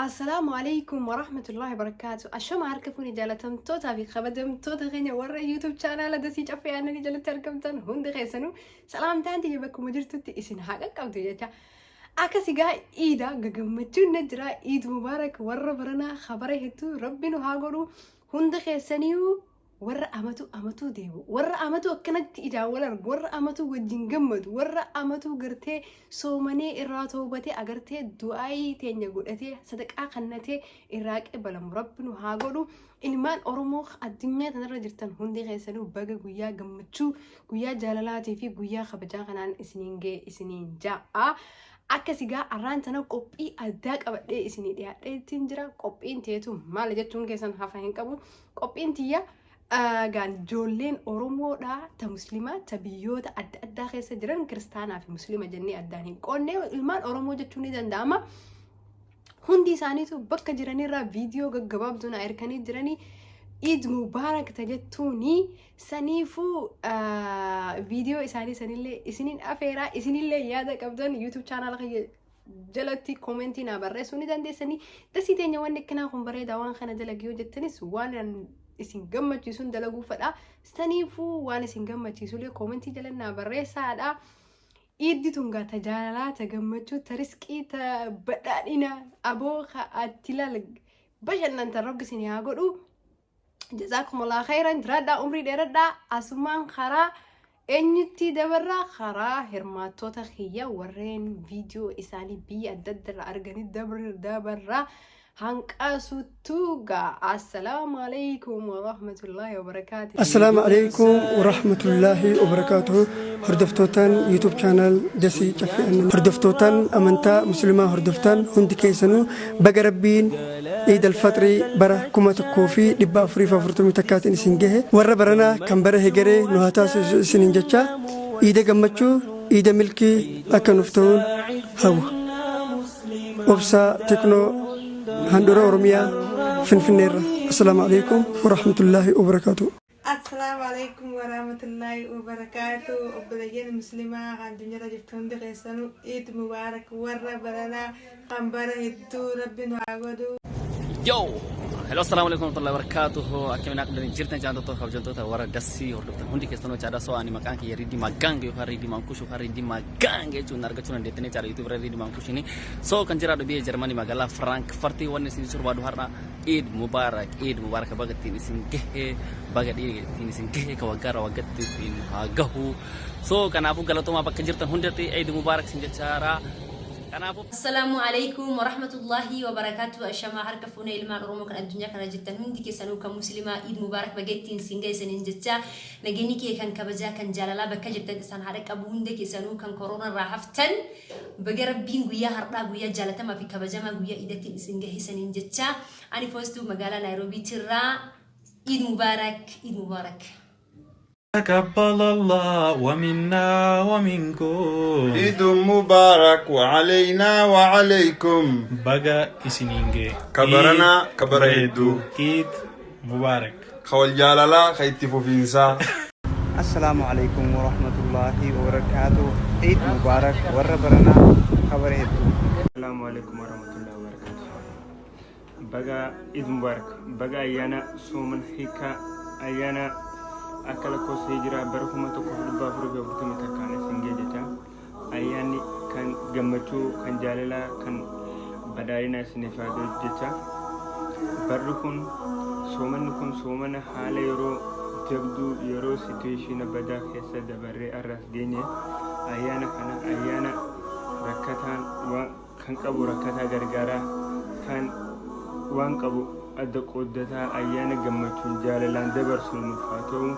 Assalaamu alaikum warahmatullahi wabarakaatu. Ashama harka fuuni jaalatamtootaa fi kabajamtoota keenya warra YouTube chaanaala Dasii Caffee Aannanii jalatti argamtan hundi keessanuu salaamtaan tiyya bakkuma jirtutti isin haa qaqqabdu jecha. Akkas egaa iida gagammachuun na jira. Iid mubaarak warra baranaa kabara hedduu rabbi nu haa godhu. Hunda keessaniyyuu warra amatu amatuu deebi'u, warra amatu akkanatti ijaan wal argu, warra amatu wajjin gammadu, warra amatu gartee soomanee irraa toobatee agartee du'aayii teenya godhatee sadaqaa kannatee irraa qebalamu rabbi nu haa godhu. Ilmaan Oromoo addunyaa tanarra jirtan hundi keessanuu baga guyyaa gammachuu, guyyaa jaalalaatii fi guyyaa kabajaa kanaan isiniin ga'e isiniin ja'a. Akkas egaa arraan tana qophii addaa qabadhee isinii dhiyaadheetiin jira. Qophiin teetu maali jechuun keessan hafa hin qabu. Qophiin tiyya gaan ijoolleen Oromoodha ta muslimaa ta biyyoota adda addaa keessa jiran kiristaanaa fi muslima jennee addaan hin qoodne ilmaan Oromoo jechuun ni danda'ama. Hundi isaaniitu bakka jiranirraa viidiyoo gaggabaabduu na erkanii jiranii Iid Mubaarak ta jettuuni saniifuu viidiyoo isaanii sanillee isiniin afeeraa isinillee yaada qabdan YouTube chaanaala kiyya jalatti koomentii naa barreessuu ni dandeessanii. Dasii teenya wanni akkanaa kun bareedaa waan kana dalagi yoo jettanis waan an isin gammachiisuun dalaguu fedha. Saniifuu waan isin gammachiisullee koomentii jala naa barreessaadha. Iiddi tun gaa ta jaalalaa, ta gammachuu, ta risqii, ta badhaadhina aboo ka atti laal bashannantan rabbi isin haa godhu. Jazaakumullah khairan jiraadhaa umrii dheeradhaa asumaan karaa eenyutti dabarraa karaa hirmaattoota kiyya warreen viidiyoo isaanii biyya adda adda irraa arganii dabarraa hanqasuttuu gaa assalaamu alaikum warahmatullaahi wabarakaatu. Assalaamu alaikum warahmatullaahi wabarakaatuhu. Hordoftootaan YouTube channel Dasii Caffee Aannan. Hordoftootaan amantaa muslimaa hordoftaan hundi keessanuu baga rabbiin Iid al-Faxrii bara 1441tiin isin gahe warra baranaa kan bara hegeree nu haa taasisu isiniin jechaa iida gammachuu iida milkii akka nuuf ta'uun hawwa. Obsaa Teknoo handhuura Oromiyaa Finfinneerra. Assalaamu alaikum warahmatullaahi wabarakaatuh. Assalaamu alaikum warahmatullahi wabarakaatu. Obboleeyyan muslimaa kan addunyaarra jirtu hundi keessanuu Iid Mubaarak warra baranaa kan bara hedduu rabbi nu haa godhu. Yo! Hello, assalamu alaikum warahmatullahi wabarakatuh. Akkamiin akka jirtan jaallattoota kabajamtoota warra Dassii hordoftan hundi keessanuu chaadha. So ani maqaan kiyya Riidii Magang yookaan Riidii Mankush yookaan Riidii Magang jechuun argachuu dandeettanii chaadha YouTube irra Riidii Mankushini. So kan jiraadhu biyya Jarmanii magaalaa Frankfurt wanni isin jechuu barbaadu har'a Eid Mubarak, Eid Mubarak baga ittiin isin gahe, baga ittiin isin gahe ka waggaarra waggaatti ittiin haa gahu. So kanaafuu galatoomaa bakka jirtan hundatti Eid Mubarak isin jechaara. Kanaafuu Assalaamu alaikum warahmatullahi wabarakatuh. Ashamaa harka fuunee ilmaan Oromoo kan addunyaa kana jirtan hundi keessanuu kan muslimaa Iid Mubaarak baga ittiin sin ga'e isiniin jecha nageenyi kee kan kabajaa kan jaalalaa bakka jirtan isaan haadha qabu hunda keessanuu kan koroona irraa haftan baga rabbiin guyyaa har'aa guyyaa jaalatamaa fi kabajamaa guyyaa iidattiin isin gahe isiniin jecha ani foostuu magaalaa Naayiroobiitirraa Iid Mubaarak Iid Mubaarak. تقبل الله ومنا ومنكم. عيد مبارك وعلينا وعليكم. Baga isiniin gahe. Kabaranaa kabara hedduu. Eid Mubarak. Kawal jaalalaa ka itti fufiinsaa. Assalaamu alaikum warahmatullaahi wabarakaatu. Eid Mubarak warra baranaa kabara hedduu. Assalamu alaikum warahmatullahi wabarakatuh. Baga Eid Mubarak. Baga ayyaana sooman hiikaa ayyaana akka lakkoofsa hijiraa bara 1441 isin ga'e jecha ayyaanni kan gammachuu kan jaalalaa kan badhaadhinaa isiniif haa ta'u jecha barri kun soomanni kun soomana haala yeroo jabduu yeroo situeeshina badaa keessa dabarree arraas geenye ayyaana kana ayyaana rakkataan waan kan qabu rakkataa gargaaraa kan waan qabu adda qooddataa ayyaana gammachuun jaalalaan dabarsu nuuf haa ta'u.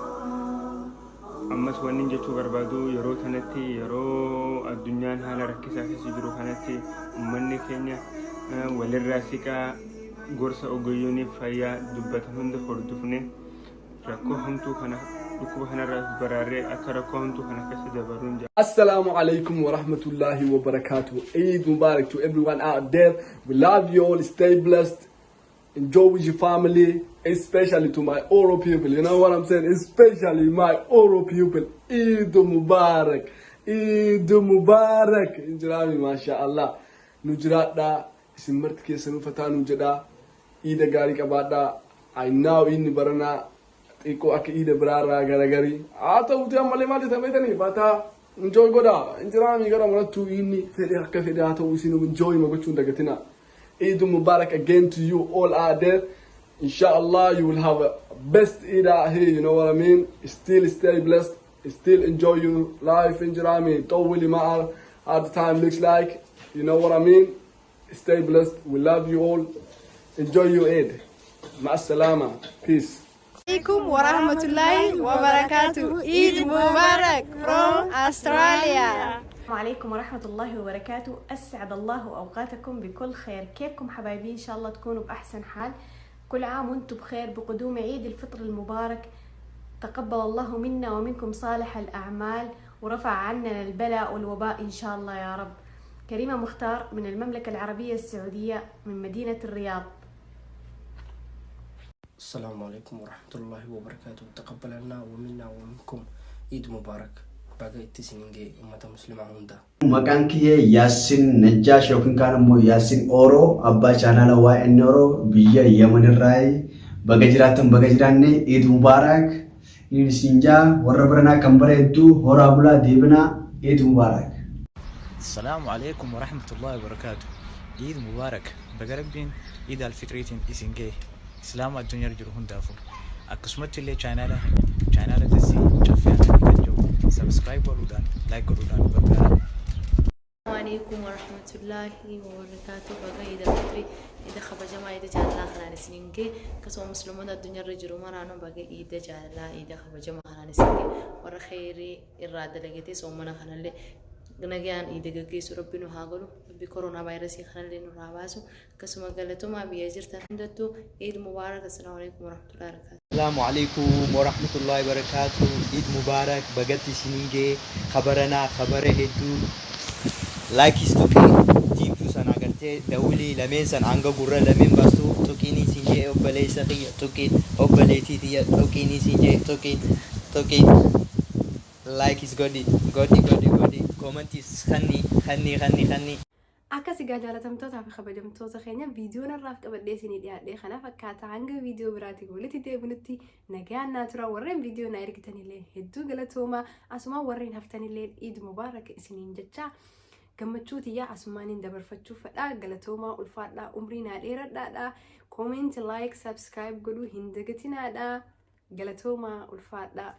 Ammas wanni jechuu barbaadu yeroo kanatti yeroo addunyaan haala rakkisaa keessa jiru kanatti uummanni keenya walirraa siqaa gorsa ogeeyyoonni fayyaa dubbatan hunda hordofne rakkoo hamtuu kana dhukkuba kanarraa baraarree akka rakkoo hamtuu kana keessa dabarruun jaa. Assalamu alaikum wa rahmatullahi wa barakatuh. Eid Mubarak to everyone out there. We love you all. Stay blessed. Enjoy with your family, especially to my Oro people. You know what I'm saying? Especially my Oro people. Eid Mubarak. Eid Mubarak. Injirami, mashallah. Nujirada. Isin marti keessanuu fataanuu jedhaa. Iida gaarii qabaadhaa. I know inni baranaa xiqqoo akka iida biraarraa garagarii. Haa ta'uuti ammallee maal jettan beektanii fataa enjoy godhaa. Injiraamii gara marattuu inni fedhe akka fedhe haa ta'u, isin enjoy ma gochuun dagatinaa. Eid Mubarak again to you all out there. Inshallah, you will have a best Eid out here, you know what I mean? Still stay blessed, still enjoy your life in Jerami. Don't really matter how the time looks like, you know what I mean? Stay blessed. We love you all. Enjoy your Eid. مع السلامة. Peace. عليكم ورحمة الله وبركاته. عيد مبارك from Australia. السلام عليكم ورحمة الله وبركاته. أسعد الله أوقاتكم بكل خير. كيفكم حبايبي؟ إن شاء الله تكونوا بأحسن حال. كل عام وأنتم بخير بقدوم عيد الفطر المبارك. تقبل الله منا ومنكم صالح الأعمال ورفع عنا البلاء والوباء إن شاء الله يا رب. كريمة مختار من المملكة العربية السعودية، من مدينة الرياض. السلام عليكم ورحمة الله وبركاته. تقبل الله ومنا ومنكم، عيد مبارك. Baga itti isiniin ga'e uummata muslimaa hundaa. Maqaan kiyya Yaassin Najjaash yookiin kaan immoo Yaassin Ooroo, abbaa chaanaala YN Ooroo, biyya Yaman irraa. Baga jiraattan, baga jiraanne, Eid Mubaarak isin jaa. Warra baranaa kan bara hedduu, horaa bulaa deebinaa. Eid Mubaarak. السلام عليكم ورحمة الله وبركاته. عيد مبارك. Baga Rabbiin عيد الفطريtiin isin ga'e. Islaama addunyaa jiru hundaafuu, akkasumatti illee chaanaala Dasii Caffee kan jiru subscribe godhuudhaan, like godhuudhaan gargaara. عليكم ورحمة الله وبركاته. Baga Iida Fitrii, Iida kabajamaa, Iida jaalalaa kanaan isiniin ga'e. Akkasuma musliimoota addunyaarra jiru maraanuu baga Iida jaalalaa, Iida kabajamaa kanaan isin ga'e. Warra kheyrii irraa dalagatee soomana kanallee nagaan Iida gaggeessu Rabbi nu haa godhu. Rabbi koronaa vaayirasii kanallee nurraa baasu. Akkasuma galatomaa, biyya jirtan hundattuu Iid mubaarak. السلام عليكم ورحمة الله وبركاته. السلام عليكم ورحمة الله وبركاته. عيد مبارك. Baga itti isiniin ga'e. Ka baranaa ka bara hedduu. Like-is tuqii, diimtuu sana agartee, dawulii lameen sana hanga gurra lameen baastu tuqiin isin jee. Obboleessa kiyya tuqiin, obboleettii tiyya tuqiin isin jee. Tuqiin, tuqiin, like-is godhi, godhi, godhi, godhi. Comment-is kanni, kanni, kanni, kanni. Akkas egaa, jaalatamtootaa fi kabajamtoota keenya, viidiyoon har'aaf qabadhee isinii dhiyaadhee kana fakkaata. Hanga viidiyoo biraatiin walitti deebinutti nagaan naa tura. Warreen viidiyoo na ergitanillee hedduu galatooma. Asuma warreen haftanillee Iid mubaarak isiniin jecha gammachuu tiyyaa asumaaniin dabarfachuu fedha. Galatoomaa, ulfaadhaa, umrii naa dheeradhaadha. Comment, like, subscribe godhuu hin dagatinaadha. Galatoomaa, ulfaadhaa.